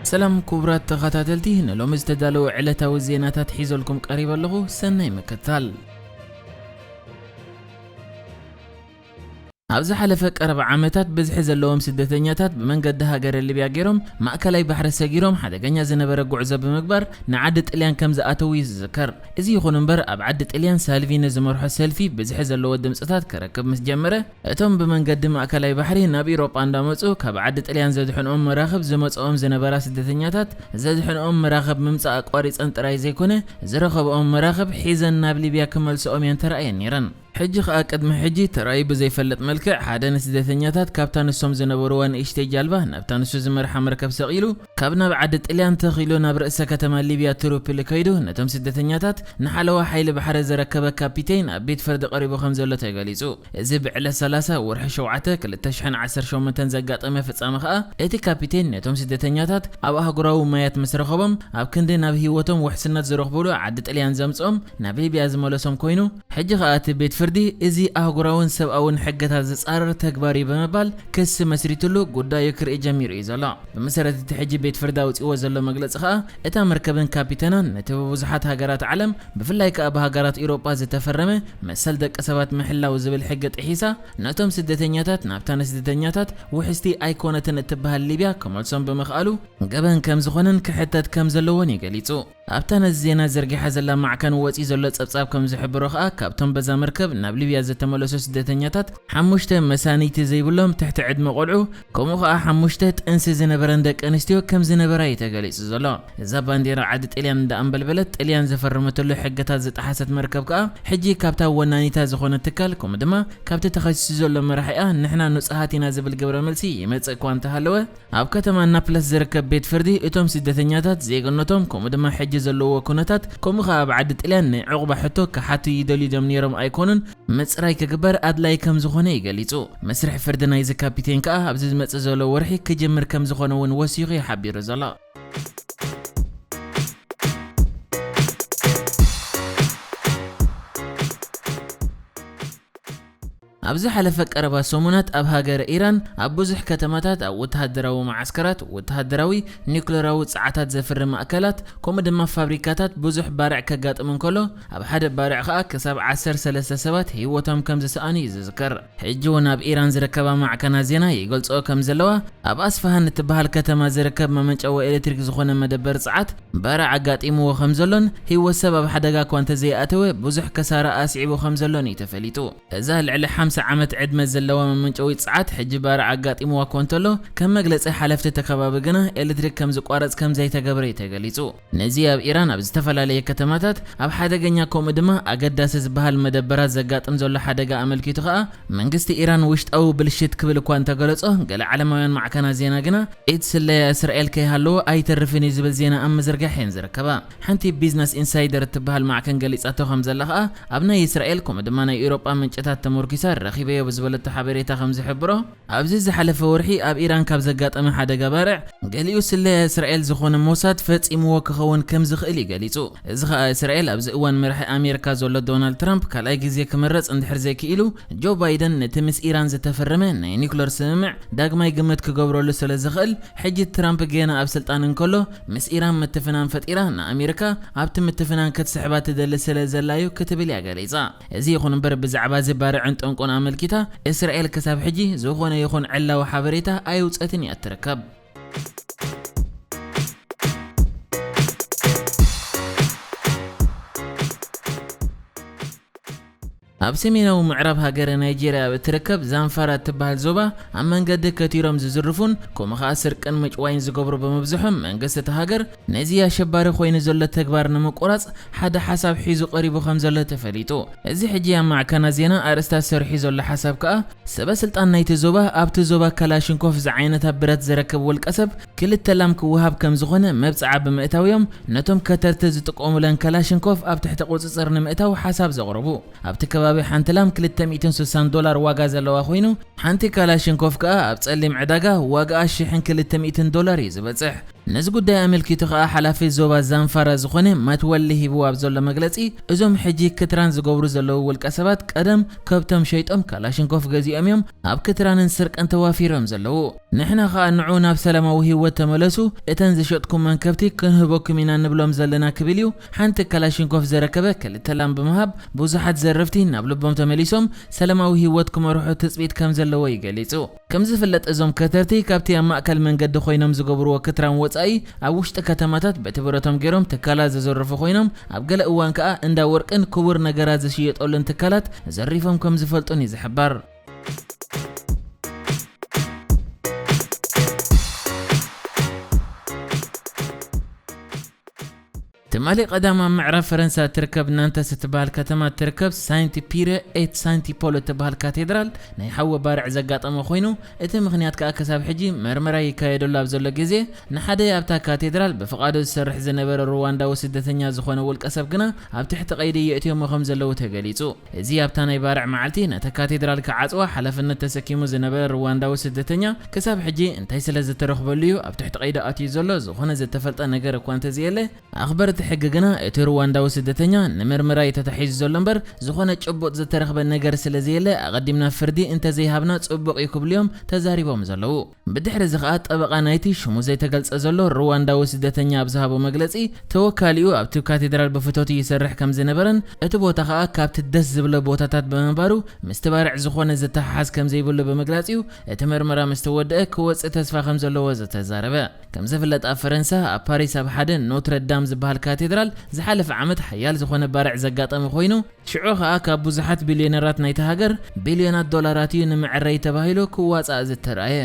ሰላም ክቡራት ተኸታተልቲ፣ ንሎሚ ዝተዳለወ ዕለታዊ ዜናታት ሒዘልኩም ቀሪበ ኣለኹ። ሰናይ ምክትታል። ኣብ ዝሓለፈ ቀረባ ዓመታት፣ ብዝሒ ዘለዎም ስደተኛታት ብመንገዲ ሃገረ ሊብያ ገይሮም ማእከላይ ባሕሪ ሰጊሮም ሓደገኛ ዝነበረ ጉዕዞ ብምግባር ንዓዲ ጥልያን ከም ዝኣተዉ እዩ ዝዝከር። እዚ ይኹን እምበር፣ ኣብ ዓዲ ጥልያን ሳልቪኒ ዝመርሖ ሰልፊ ብዝሒ ዘለዎ ድምጽታት ክረክብ ምስ ጀመረ፣ እቶም ብመንገዲ ማእከላይ ባሕሪ ናብ ኢሮጳ እንዳመጹ ካብ ዓዲ ጥልያን ዘድሕንኦም መራኽብ ዝመጽኦም ዝነበራ ስደተኛታት፣ ዘድሕንኦም መራኽብ ምምጻእ ኣቋሪጸን ጥራይ ዘይኮነ፣ ዝረኸብኦም መራኽብ ሒዘን ናብ ሊብያ ክመልስኦም እየን ተራእየን ነይረን። ሕጂ ኸኣ ቅድሚ ሕጂ ተራእዩ ብዘይፈልጥ መልክዕ ሓደ ንስደተኛታት ካብታ ንሶም ዝነበርዋ ንእሽተይ ጃልባ ናብታ ንሱ ዝመርሓ መርከብ ሰቒሉ፣ ካብ ናብ ዓዲ ጥልያን ተኺሉ ናብ ርእሰ ከተማ ሊብያ ትሩፕሊ ከይዱ ነቶም ስደተኛታት ንሓለዋ ሓይሊ ባሕሪ ዘረከበ ካፒቴን ኣብ ቤት ፍርዲ ቀሪቡ ከም ዘሎ ተገሊጹ። እዚ ብዕለት ሰላሳ ወርሒ ሸውዓተ ክልተ ሽሕን ዓሰርተ ሸሞንተን ዘጋጠመ ፍጻመ ኸኣ እቲ ካፒቴን ነቶም ስደተኛታት ኣብ ኣህጉራዊ ማያት ምስ ረኸቦም ኣብ ክንዲ ናብ ህይወቶም ውሕስነት ዝረኽብሉ ዓዲ ጥልያን ዘምጽኦም ናብ ሊብያ ዝመለሶም ኮይኑ፣ ሕጂ ኸኣ እቲ ቤት ፍርዲ እዚ ኣህጉራውን ሰብኣውን ሕግታት ዝጻረር ተግባር እዩ ብምባል ክሲ መስሪትሉ ጉዳዩ ክርኢ ጀሚሩ እዩ ዘሎ። ብመሰረት እቲ ሕጂ ቤት ፍርዲ ኣውጺዎ ዘሎ መግለጺ ኸኣ፣ እታ መርከብን ካፒተናን ነቲ ብብዙሓት ሃገራት ዓለም፣ ብፍላይ ከኣ ብሃገራት ኤውሮጳ ዝተፈረመ መሰል ደቂ ሰባት ምሕላው ዝብል ሕጊ ጥሒሳ፣ ነቶም ስደተኛታት ናብታ ንስደተኛታት ውሕስቲ ኣይኮነትን እትበሃል ሊብያ ክመልሶም ብምኽኣሉ፣ ገበን ከም ዝኾነን ክሕተት ከም ዘለዎን እዩ ገሊጹ። ኣብታ ነዚ ዜና ዘርጊሓ ዘላ ማዕከን ወጺኡ ዘሎ ጸብጻብ ከም ዝሕብሮ ኸኣ፣ ካብቶም በዛ መርከብ ናብ ሊብያ ዝተመለሱ ስደተኛታት፣ ሓሙሽተ መሳንይቲ ዘይብሎም ትሕቲ ዕድመ ቆልዑ፣ ከምኡ ኸኣ ሓሙሽተ ጥንሲ ዝነበረን ደቂ ኣንስትዮ ከም ዝነበራ እዩ ተገሊጹ ዘሎ። እዛ ባንዴራ ዓዲ ጥልያን እንዳኣንበልበለት፣ ጥልያን ዘፈረመትሉ ሕግታት ዝጠሓሰት መርከብ ከኣ፣ ሕጂ ካብታ ወናኒታ ዝኾነት ትካል፣ ከምኡ ድማ ካብቲ ተኸሲሱ ዘሎ መራሒኣ፣ ንሕና ንጹሃት ኢና ዝብል ግብረ መልሲ ይመጽእ እኳ እንተሃለወ፣ ኣብ ከተማ ናፕለስ ዝርከብ ቤት ፍርዲ፣ እቶም ስደተኛታት ዜግነቶም፣ ከምኡ ድማ ሕጂ ዘለዎ ኩነታት፣ ከምኡ ኸኣ ኣብ ዓዲ ጥልያን ናይ ዕቑባ ሕቶ ክሓቱ ይደልዩ ድዮም ነይሮም ኣይኮኑን፣ ምጽራይ ክግበር ኣድላይ ከም ዝኾነ እዩ ገሊጹ። መስርሕ ፍርዲ ናይዚ ካፒቴን ከኣ ኣብዚ ዝመጽእ ዘሎ ወርሒ ክጅምር ከም ዝኾነ እውን ወሲኹ እዩ ሓቢሩ ዘሎ። ኣብ ዝሓለፈ ቀረባ ሰሙናት ኣብ ሃገረ ኢራን ኣብ ብዙሕ ከተማታት፣ ኣብ ወተሃደራዊ መዓስከራት፣ ወተሃደራዊ፣ ኒውክለራዊ ጸዓታት ዘፍሪ ማእከላት፣ ከምኡ ድማ ፋብሪካታት ብዙሕ ባርዕ ከጋጥም እንከሎ፣ ኣብ ሓደ ባርዕ ኸኣ ክሳብ ዓሰርተ ሰለስተ ሰባት ህይወቶም ከም ዝሰኣኑ እዩ ዝዝከር። ሕጂ እውን ኣብ ኢራን ዝርከባ ማዕከናት ዜና ይገልጽኦ ከም ዘለዋ፣ ኣብ ኣስፋሃን እትበሃል ከተማ ዝርከብ መመንጨዊ ኤሌክትሪክ ዝኾነ መደበር ጸዓት ባርዕ ኣጋጢምዎ ከም ዘሎን፣ ህይወት ሰብ ኣብ ሓደጋ እኳ እንተዘይኣተወ፣ ብዙሕ ከሳራ ኣስዒቡ ከም ዘሎን እዩ ተፈሊጡ። እዛ ልዕሊ ሓምሳ ዓመት ዕድመ ዘለዋ መመንጨዊት ጸዓት ሕጂ ባርዕ ኣጋጢምዋ እኳ እንተሎ፣ ከም መግለጺ ሓለፍቲ እቲ ከባቢ ግና ኤሌክትሪክ ከም ዝቋረጽ ከም ዘይተገብረ እዩ ተገሊጹ። ነዚ ኣብ ኢራን ኣብ ዝተፈላለየ ከተማታት ኣብ ሓደገኛ ከምኡ ድማ ኣገዳሲ ዝበሃል መደበራት ዘጋጥም ዘሎ ሓደጋ ኣመልኪቱ ኸኣ፣ መንግስቲ ኢራን ውሽጣዊ ብልሽት ክብል እኳ እንተገለጾ፣ ገለ ዓለማውያን ማዕከናት ዜና ግና ኢድ ስለያ እስራኤል ከይሃለዎ ኣይተርፍን እዩ ዝብል ዜና ኣብ ምዝርጋሕ እየን ዝርከባ። ሓንቲ ቢዝነስ ኢንሳይደር እትበሃል ማዕከን ገሊጻቶ ከም ዘላ ኸኣ፣ ኣብ ናይ እስራኤል ከምኡ ድማ ናይ ኤውሮጳ ምንጭታት ተመርኪሳ ረኺበዮ ብዝበለቶ ሓበሬታ ከም ዝሕብሮ፣ ኣብዚ ዝሓለፈ ወርሒ ኣብ ኢራን ካብ ዘጋጠመ ሓደጋ ባርዕ፣ ገሊኡ ስለያ እስራኤል ዝኾነ ሞሳድ ፈጺምዎ ክኸውን ከም ዝኽእል እዩ ገሊጹ። እዚ ኸኣ እስራኤል ኣብዚ እዋን መራሒ ኣሜሪካ ዘሎ ዶናልድ ትራምፕ ካልኣይ ግዜ ክምረጽ እንድሕር ዘይክኢሉ፣ ጆ ባይደን ነቲ ምስ ኢራን ዝተፈረመ ናይ ኒውክለር ስምምዕ ዳግማይ ግምት ክገብረሉ ስለ ዝኽእል፣ ሕጂ ትራምፕ ጌና ኣብ ስልጣን እንከሎ ምስ ኢራን ምትፍናን ፈጢራ ንኣሜሪካ ኣብቲ ምትፍናን ክትስሕባ ትደሊ ስለ ዘላ እዩ ክትብል እያ ገሊጻ። እዚ ይኹን እምበር ብዛዕባ እዚ ባርዕን ጠንቁን ኣመልኪታ እስራኤል ክሳብ ሕጂ ዝኾነ ይኹን ዕላዊ ሓበሬታ ኣየውጸትን እያ እትርከብ። ኣብ ሰሜናዊ ምዕራብ ሃገረ ናይጄርያ ኣብ እትርከብ ዛምፋራ እትበሃል ዞባ ኣብ መንገዲ ከቲሮም ዝዝርፉን ከምኡ ኸኣ ስርቅን ምጭዋይን ዝገብሩ ብምብዝሖም መንግስቲ እታ ሃገር ነዚ ኣሸባሪ ኮይኑ ዘሎ ተግባር ንምቁራጽ ሓደ ሓሳብ ሒዙ ቀሪቡ ከም ዘሎ ተፈሊጡ። እዚ ሕጂ ኣብ ማዕከናት ዜና ኣርእስታት ሰሪሑ ዘሎ ሓሳብ ከኣ ሰበ ስልጣን ናይቲ ዞባ ኣብቲ ዞባ ካላሽንኮፍ ዝዓይነታ ብረት ዘረክብ ውልቀ ሰብ ክልተ ላም ክወሃብ ከም ዝኾነ መብጽዓ ብምእታውዮም ነቶም ከተርቲ ዝጥቀሙለን ካላሽንኮፍ ኣብ ትሕቲ ቁጽጽር ንምእታው ሓሳብ ዘቕረቡ። ኣብቲ ከባቢ ሓንቲ ላም ክልተ ሚእትን ስሳን ዶላር ዋጋ ዘለዋ ኮይኑ፣ ሓንቲ ካላሽንኮፍ ከኣ ኣብ ጸሊም ዕዳጋ ዋጋኣ ሽሕን ክልተ ሚእትን ዶላር እዩ ዝበጽሕ። ነዚ ጉዳይ ኣመልኪቱ ከኣ ሓላፊ ዞባ ዛንፋራ ዝኾነ ማትወሊ ሂብዎ ኣብ ዘሎ መግለጺ፣ እዞም ሕጂ ክትራን ዝገብሩ ዘለዉ ውልቀ ሰባት ቀደም ከብቶም ሸይጦም ካላሽንኮፍ ገዚኦም እዮም ኣብ ክትራንን ስርቅን ተዋፊሮም ዘለዉ። ንሕና ከኣ ንዑ ናብ ሰላማዊ ህይወት ተመለሱ፣ እተን ዝሸጥኩመን ከብቲ ክንህበኩም ኢና ንብሎም ዘለና ክብል እዩ ሓንቲ ካላሽንኮፍ ዘረከበ ክልተ ላም ብምሃብ ብዙሓት ዘረፍቲ ናብ ልቦም ተመሊሶም ሰላማዊ ህይወት ክመርሑ ትጽቢት ከም ዘለዎ እዩ ገሊጹ። ከም ዝፍለጥ እዞም ከተርቲ ካብቲ ኣብ ማእከል መንገዲ ኮይኖም ዝገብርዎ ክትራን ወጻኢ ኣብ ውሽጢ ከተማታት በቲ ብረቶም ገይሮም ትካላት ዝዘርፉ ኮይኖም ኣብ ገለ እዋን ከኣ እንዳ ወርቅን ክቡር ነገራት ዝሽየጠሉን ትካላት ዘሪፎም ከም ዝፈልጡን እዩ ዝሕበር። ትማሊ ቀዳም ኣብ ምዕራብ ፈረንሳ እትርከብ ናንተስ እትበሃል ከተማ እትርከብ ሳንት ፒረ ኤት ሳንት ፖል እትበሃል ካቴድራል ናይ ሓዊ ባርዕ ዘጋጠመ ኮይኑ፣ እቲ ምኽንያት ከኣ ክሳብ ሕጂ መርመራ ይካየደሉ ኣብ ዘሎ ግዜ፣ ንሓደ ኣብታ ካቴድራል ብፍቓዱ ዝሰርሕ ዝነበረ ሩዋንዳዊ ስደተኛ ዝኾነ ውልቀ ሰብ ግና ኣብ ትሕቲ ቀይዲ የእትዮሞ ከም ዘለዉ ተገሊጹ። እዚ ኣብታ ናይ ባርዕ መዓልቲ ነታ ካቴድራል ክዓጽዋ ሓላፍነት ተሰኪሙ ዝነበረ ሩዋንዳዊ ስደተኛ ክሳብ ሕጂ እንታይ ስለ ዝተረኽበሉ እዩ ኣብ ትሕቲ ቀይዲ ኣትዩ ዘሎ ዝኾነ ዝተፈልጠ ነገር እኳ እንተዘየለ፣ ኣኽበርቲ ሕጊ ግና እቲ ሩዋንዳዊ ስደተኛ ንምርመራ እዩ ተታሒዙ ዘሎ እምበር ዝኾነ ጭቡጥ ዝተረኽበ ነገር ስለ ዘየለ ኣቐዲምና ፍርዲ እንተዘይሃብና ጽቡቕ እዩ ክብሉ እዮም ተዛሪቦም ዘለዉ። ብድሕሪ እዚ ኸኣ ጠበቓ ናይቲ ሽሙ ዘይተገልጸ ዘሎ ሩዋንዳዊ ስደተኛ ኣብ ዝሃቦ መግለጺ፣ ተወካሊኡ ኣብቲ ካቴድራል ብፍቶቱ ይሰርሕ ከም ዝነበረን እቲ ቦታ ኸኣ ካብቲ ደስ ዝብሎ ቦታታት ብምንባሩ ምስቲ ባርዕ ዝኾነ ዝተሓሓዝ ከም ዘይብሉ ብምግላጽ እዩ እቲ መርመራ ምስ ተወደአ ክወጽእ ተስፋ ከም ዘለዎ ዝተዛረበ። ከም ዝፍለጥ ኣብ ፈረንሳ ኣብ ፓሪስ ኣብ ሓደ ኖትረ ዳም ዝበሃል ካቴድራል ዝሓለፈ ዓመት ሓያል ዝኾነ ባርዕ ዘጋጠመ ኮይኑ ሽዑ ኸኣ ካብ ብዙሓት ቢልዮነራት ናይቲ ሃገር ቢልዮናት ዶላራት እዩ ንምዕረይ ተባሂሉ ክዋጻእ ዝተራእየ።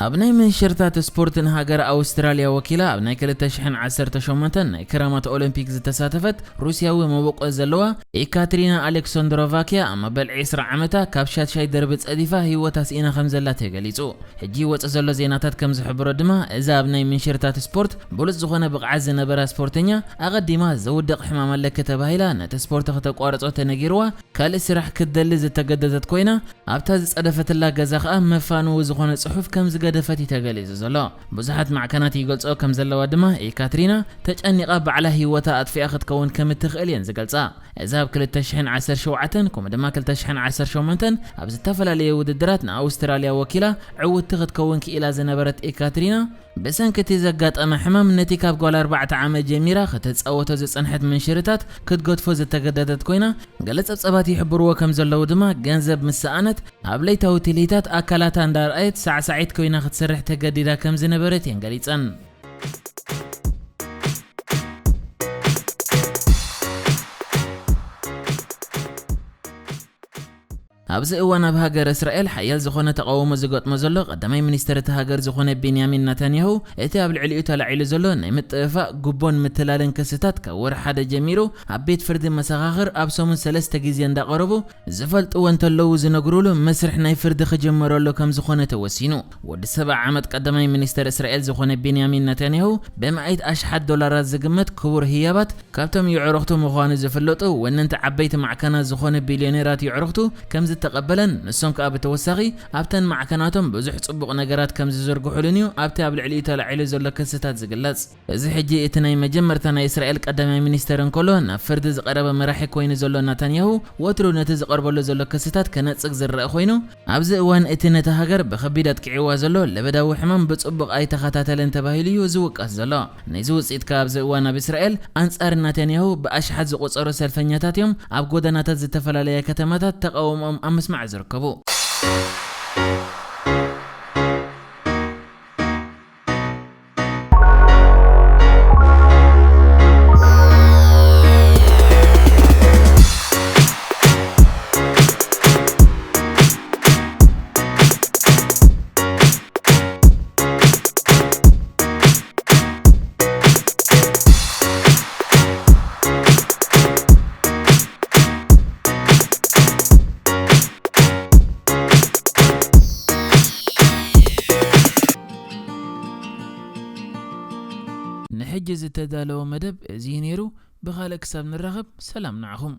ኣብ ናይ መንሸርታት ስፖርት ንሃገር ኣውስትራልያ ወኪላ ኣብ ናይ ክልተ ሽሕን ዓሰርተ ሸሞንተን ናይ ክራማት ኦሎምፒክ ዝተሳተፈት ሩስያዊ መበቆል ዘለዋ ኤካትሪና ኣሌክሳንድሮቫ ኪያ ኣብ መበል ዕስራ ዓመታ ካብ ሻድሻይ ደርቢ ጸዲፋ ህይወታ ስኢና ከም ዘላ ተገሊጹ። ሕጂ ይወጽእ ዘሎ ዜናታት ከም ዝሕብሮ ድማ እዛ ኣብ ናይ መንሸርታት ስፖርት ብሉጽ ዝኾነ ብቕዓት ዝነበራ ስፖርተኛ ኣቐዲማ ዘውድቕ ሕማም ኣለኪ ተባሂላ ነቲ ስፖርት ከተቋርጾ ተነጊርዋ ካልእ ስራሕ ክትደሊ ዝተገደደት ኮይና ኣብታ ዝጸደፈትላ ገዛ ኸኣ መፋንዊ ዝኾነ ጽሑፍ ከም ዝገደፈት እዩ ተገሊጹ ዘሎ። ብዙሓት ማዕከናት ይገልጾ ከም ዘለዋ ድማ ኤካትሪና ተጨኒቓ ባዕላ ህይወታ ኣጥፊኣ ክትከውን ከም እትኽእል እየን ዝገልጻ። እዛ ኣብ ክልተ ሽሕን ዓሰርተ ሸውዓተን ከምኡ ድማ ክልተ ሽሕን ዓሰርተ ሸሞንተን ኣብ ዝተፈላለየ ውድድራት ንኣውስትራልያ ወኪላ ዕውትቲ ክትከውን ክኢላ ዝነበረት ኤካትሪና ብሰንኪ እቲ ዘጋጠመ ሕማም ነቲ ካብ ጓል ኣርባዕተ ዓመት ጀሚራ ክትጻወቶ ዝጸንሐት ምንሽርታት ክትገድፎ ዝተገደደት ኮይና፣ ገለ ጸብጸባት ይሕብርዎ ከም ዘለዉ ድማ ገንዘብ ምስ ሰኣነት ኣብ ለይታዊ ትልሂታት ኣካላታ እንዳርኣየት ሳዕሳዒት ኮይና ክትሰርሕ ተገዲዳ ከም ዝነበረት እየን ገሊጸን። ኣብዚ እዋን ኣብ ሃገር እስራኤል ሓያል ዝኾነ ተቓውሞ ዝገጥሞ ዘሎ ቀዳማይ ሚኒስተር እቲ ሃገር ዝኾነ ቤንያሚን ናታንያሁ፣ እቲ ኣብ ልዕሊኡ ተላዒሉ ዘሎ ናይ ምጥፍፋእ ጉቦን ምትላልን ክስታት ካብ ወርሒ ሓደ ጀሚሩ ኣብ ቤት ፍርዲ መሰኻኽር ኣብ ሰሙን ሰለስተ ግዜ እንዳቐረቡ ዝፈልጥዎ እንተለዉ ዝነግሩሉ መስርሕ ናይ ፍርዲ ክጅመረሉ ከም ዝኾነ ተወሲኑ። ወዲ ሰብዓ ዓመት ቀዳማይ ሚኒስተር እስራኤል ዝኾነ ቤንያሚን ናታንያሁ ብመኣይት ኣሽሓት ዶላራት ዝግመት ክቡር ህያባት ካብቶም የዕሩኽቱ ምዃኑ ዝፍለጡ ወነንቲ ዓበይቲ ማዕከናት ዝኾነ ቢልዮኔራት የዕሩኽቱ ከም ዝተቐበለን ንሶም ከኣ ብተወሳኺ ኣብተን ማዕከናቶም ብዙሕ ጽቡቕ ነገራት ከም ዝዝርግሑሉን እዩ ኣብቲ ኣብ ልዕሊኡ ተላዒሉ ዘሎ ክስታት ዝግለጽ። እዚ ሕጂ እቲ ናይ መጀመርታ ናይ እስራኤል ቀዳማይ ሚኒስተር እንከሎ ናብ ፍርዲ ዝቐረበ መራሒ ኮይኑ ዘሎ ናታንያሁ ወትሩ ነቲ ዝቐርበሉ ዘሎ ክስታት ከነጽግ ዝረአ ኮይኑ ኣብዚ እዋን እቲ ነታ ሃገር ብኸቢድ ኣጥቂዕዋ ዘሎ ለበዳዊ ሕማም ብጽቡቕ ኣይተኸታተለን ተባሂሉ እዩ ዝውቀስ ዘሎ። ናይዚ ውጽኢት ከኣ ኣብዚ እዋን ኣብ እስራኤል ኣንጻር ናታንያሁ ብኣሽሓት ዝቑጸሩ ሰልፈኛታት እዮም ኣብ ጎደናታት ዝተፈላለያ ከተማታት ተቓውሞኦም ኣብ ምስማዕ ዝርከቡ። ንሕጂ ዝተዳለወ መደብ እዚ እዩ ነይሩ። ብኻልእ ክሳብ ንራኸብ ሰላም ንዓኹም።